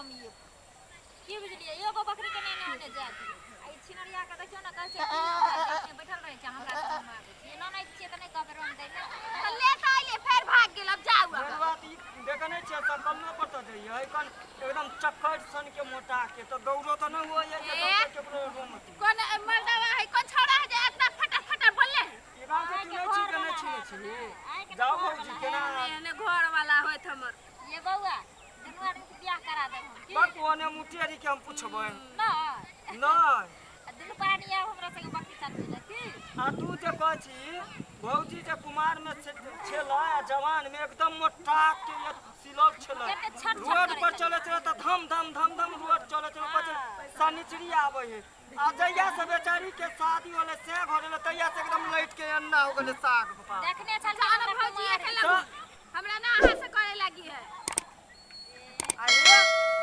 Rome ये की बुझलियै एगो बकरी के नहि ओने जाय दियौ। आ ई छिनरिया के देखियौ ने कहै छै अपने बैठल रहै छै हमरा से मांगै छै एना नहि छियै तऽ नहि कहबै रोम दै ले। तऽ ले तऽ अइले फेर भाग गेल अब जाउ मेन अहाँ। बात ई देखने छियै सकल पर तऽ जइयै एखन एकदम चक्कर सन के मोटा के तऽ दौड़ो तऽ नहि होइए जे दौड़तै केकरो रोम होतै। कोन मर्दवा है कोन छौड़ा है जे इतना फटर फटर बोलले है? ई गाँव के चिन्है छी के नहि चिन्है छी? जाउ भौजी केना एहने घर वाला होइत हमर। ये बौआ दुनू आदमी के बियाह करा देब हम की? बक ओने मुटेरी के हम पुछबै। नहि नहि आ दुनू प्राणी आब हमरा संगे बकरी चरबै लए की? आ तू जे कहै छी भौजी जे कुमार में छेलै आ जवान में एकदम मोटा के सिलल छेलै कते छट छट रोड करै पर छलै। चलै छलै तऽ धम धम धम धम रोड चलै छलै कहै छलै शनिचरी आबै है। आ जहिया से बेचारी के शादी होलै से घर एलै तहिया से एकदम लैट के अन्ना हो गेलै साग पात। देखने छल चलो भौजी एखन लगू हमरा ना अहाँ से करे लागी है। आ ये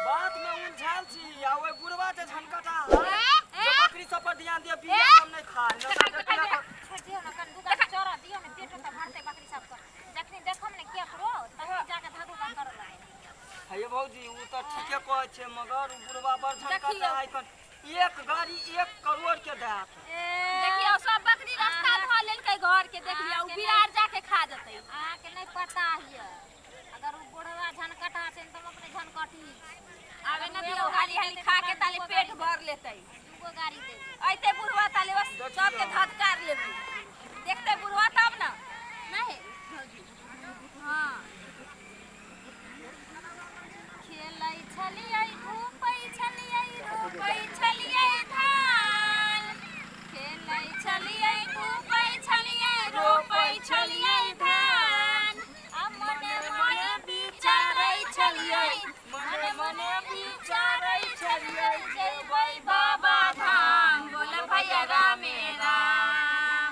बात में उलझाल छी आ ओहि बुढ़वा जे झनकटा है जे बकरी सब पर ध्यान दिअ बिया सब नहि खाय न तऽ देखिया तऽ छोड़ि दियौ ने कनि दू गाछ चरऽ दियौ ने पेटो तऽ भरतै बकरी सबके। जखनी देखम ने केकरो तखनी जाके धक धक करऽ लागै। हे भौजी उ तऽ ठीके कहै छै मगर उ बुढ़वा बड़ झनकटा देखियौ। है एखन एक गाड़ी 1 करोड़ के देत। देखियौ सब बकरी रास्ता धऽ लेलकै घर के देख लियौ बिरार जाके खा जेतै। अहाँके नहि पता हिय अगर उ बुढ़वा झनकटा छै तऽ हम अपने झनकटी छी। आबे न दियौ हाली हाली खा के ताले पेट भर लेतै। दूगो गाड़ी देबै। अइते बुढ़वा ताले बस सबके धधकार लेबै। देखते बुढ़वा तब न नहीं भौजी। हाँ खेलै छलियै धूपै छलियै रोपै छलियै धान खेलै छलियै धूपै छलियै रोपै छलियै धान आ मने मने विचारै छलियै मने मने विचारै छलियै जेबै बाबा धाम बोल भैया रामे राम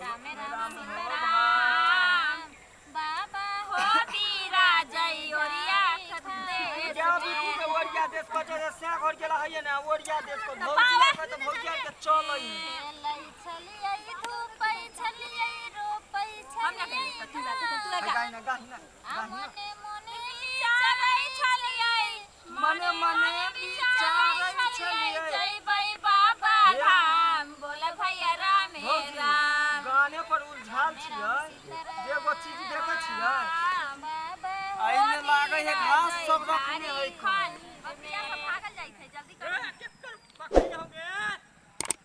रामे राम सीताराम बाबा हो बीरा जय ओरिया खदेश जा बिकू के ओरिया देश पर जे से घर गेला हइए ने ओरिया देश पर भौजी आके तऽ भौजी आके चलै। खेलै छलियै धूपै छलियै रोपै हम ना छलियै कहियो तू जा तू जा गाहि ना गाहि ना आ गाहि ना। मने मने विचारै छलियै मने मने विचारै छलियै जयबै बाबा धाम बोल भैया रामे भौजी राम गाने पर उलझाल छियै जे एगो चीज देखै छियै बाबा एहिमे लागै है घास सब रखने है खन बकरिया सब भागल जाइत है जल्दी करू। केकर बकरी हो गे?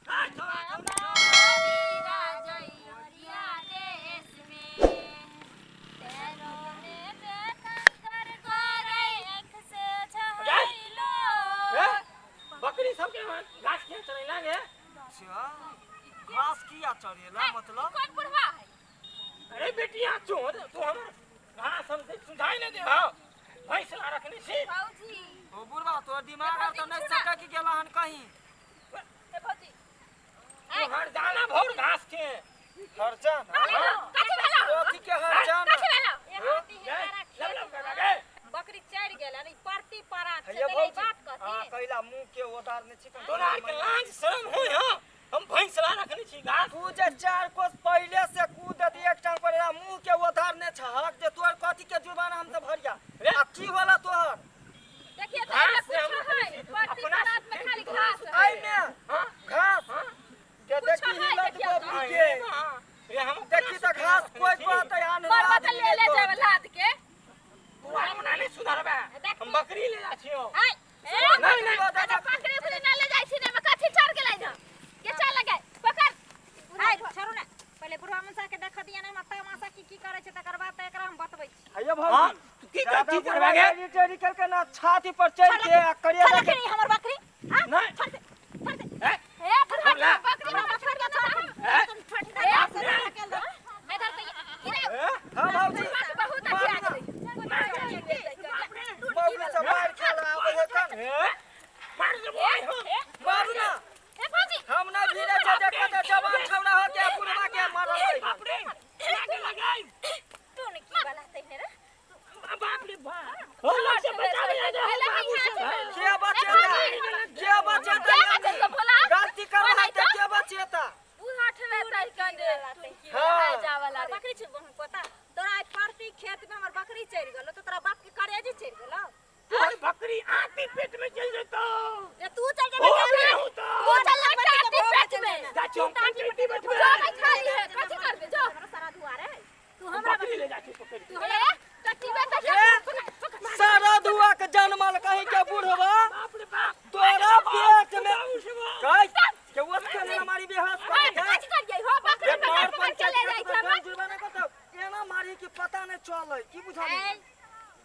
बाबा बीरा जय ओरिया देश में तेरो में बेकंकर करे आँख से झहैलो। बकरी सबके घास के चरै लागे। अच्छा घास किया चढ़ेला मतलब? कोन बुढ़वा है? अरे बेटिया चोर तू हमर घास हम सुझाई नहीं दे हो भैंस ला रखने छी। भौजी ओ बुढ़वा तोर दिमाग आर तऽ नहि सटक गेला हन कहीं। ए भौजी तू हर जाना भौर घास के हरजाना कथी भेलौ? कथी के हरजाना? कथी भेलौ? ए हाथी हे तारा लब खेत लब कर लगे बकरी चढ़ गेल अरे परती परा छै हे तऽ ई भौजी बात हां कथी? कैला मुंह के ओदार ने छी तोरा आर के लाज शरम होय हो हम भैंस ला रखने छी घास। तू जे 4 कोस पहिले से कूदत एक टांग पर एला मुंह के ओधार ने छहक जे तोहर कथी के जुर्माना हम सब भरिया आ की होला तोहर? देखिए तो घास एमे से हम कुछ है परती अपना परात में खाली घास है। एहिमे हां घास के कुछ देखी है हिलत देखियौ तऽ। बबरी के रे हम देखी तऽ घास कोई कहतै आन पर्वत ले ले जाब लाद के। तू अपना नहीं सुधरबे हम बकरी ले जा छियो। आय ए नहीं नहीं अरे पकड़े उकड़े ना ले जाइ छी ने कथी चढ़ गेलै न के चल लगे पकड़। हाय छोड़ू ने पहिले बुढ़वा मनसा के देख दिया ने हमरा तमाशा की की करै छै तकर बाद तऽ एकरा हम बतबै छी। हैया हां भौजी तू की कर की करबे गे? चढ़ी चढ़ी के ना छाती पर चढ़ के आ करिया छोड़ दे हमर बकरी हां नहीं छोड़ दे छोड़ दे ए ए बुढ़वा ला। बकरी हमरा छोड़ के छोड़ ए छोड़ दे ए इधर तो इधर ए हां भौजी बहुत अथी आ गेलै। बबरी से मार खेला आबै है कन ए मार देबो आइ हम मारू ना ए भौजी हम ना भीरे जे देखत जवान छौड़ा हो के बुढ़वा के मारल ए बाप रे लागे लगाई तू ने की बलाते ने रे बाप रे बाप हो लोग से बचावे आ जा बाबू से के बचेता के बचेता के बचेता भोला? गलती करबा त के बचेता उ हाथ में तई कंदे हाँ। जावला रे बकरी छै बहु पोता तोरा आइ परती चलै की बुझली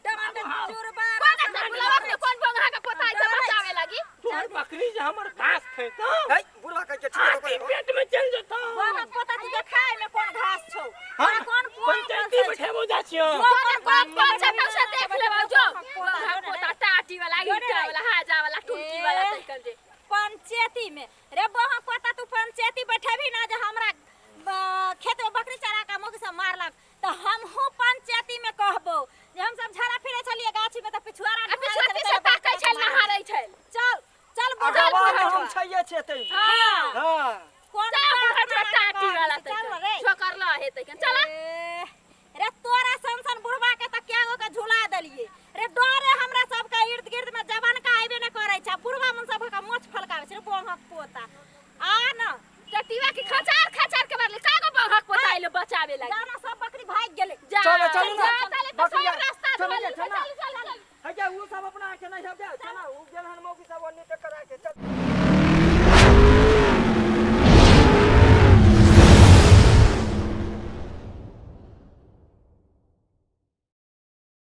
डांड चुरबा कोन बुलावा के कोन बंगा के पोता है बचावे लागी तोहर बकरी जे हमर घास खेतो है बुढ़वा कह के ठीक आके पेट में चल जतो बंगा पोता तू देखाय में कोन घास छौ हम कोन पंचायती बैठेबो जा छियो कोन कोन कोन छै से देख लेबौ जो बंगा पोता टाटी वाला ईटा वाला हाजा वाला टुनकी वाला तैकल जे पंचायती में रे बहा पोता तू पंचायती बैठेबी ना जे हमरा खेत में बकरी चरा के मौकी सब मारलक त हमहू पंचायती में कहबो जे हम सब झाड़ा फिरे छलिए गाछी में त पिछुआरा आ पिछुआती से ताकै छल नहारै छल चल चल बुढ़ा अगवा हम छैये छेतै हां हां कोन चल बुढ़ा टाटी वाला चल रे छोकर ल हे तैकन चल रे तोरा सन सन बुढ़वा के त क्या गो के झुला देलिए रे डरे हमरा सब के इर्द गिर्द में जवान का आइबे न करै छै बुढ़वा मन सब के मोछ फलकावे छै रे बंहक पोता आ न टटीवा के खचार खचार के मारले का गो बंहक पोता आइलो बचावे लागी जाना सब बकरी भाग गेलै चलो चलो ना चल बकरी रास्ता चलो चल चलो चल चल है क्या उ सब अपना के नहीं है चला उ गेल हन मौकी सब ओन्ने